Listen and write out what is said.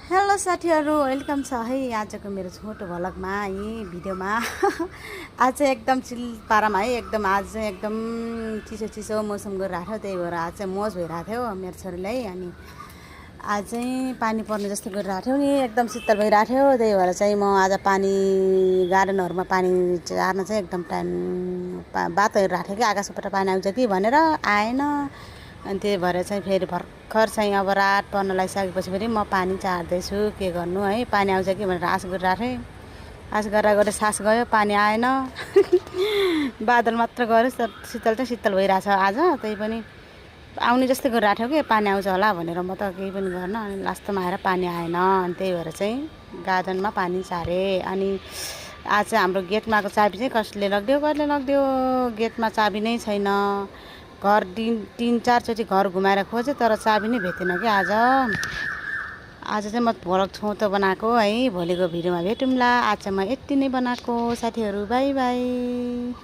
Hello साथीहरू, welcome छ है आजको मेरो छोटो भ्लगमा है भिडियोमा। आज चाहिँ एकदम चिल पारामा है, एकदम आज चाहिँ एकदम चिसो चिसो मौसम गरिरहेको थियो, त्यही भएर आज चाहिँ मौज भइरहेको थियो मेरो छोरीलाई। अनि आज चाहिँ पानी पर्ने जस्तो गरिरहेको थियो नि, एकदम शीतल भइरहेको थियो, त्यही भएर चाहिँ म आज पानी गार्डनहरूमा पानी चार्न चाहिँ एकदम बात हेरिरहेको थियो कि आकाशबाट पानी आउँछ कि भनेर, आएन। अनि त्यही भएर चाहिँ फेरि भर्खर चाहिँ अब रात पर्न लागिसकेपछि फेरि म पानी चार्दैछु, के गर्नु है, पानी आउँछ कि भनेर आश गरिरहेको थिएँ। आश गरेर सास गयो, पानी आएन। बादल मात्र गऱ्यो, शीतल चाहिँ शीतल भइरहेछ आज, त्यही पनि आउने जस्तै गरिरहेको थियो कि पानी आउँछ होला भनेर म त केही पनि गर्न। अनि लास्टमा आएर पानी आएन, अनि त्यही भएर चाहिँ गार्डनमा पानी चारेँ। अनि आज चाहिँ हाम्रो गेटमा चाबी चाहिँ कसले लगिदियो, गेटमा चाबी नै छैन। घर तीन चारचोटि घर घुमाएर खोजेँ तर चाबी नै भेटेन कि आज चाहिँ म भ्लग छोटो बनाएको है। भोलिको भिडियोमा भेटौँला। आज चाहिँ म यति नै बनाएको साथीहरू, बाई बाई।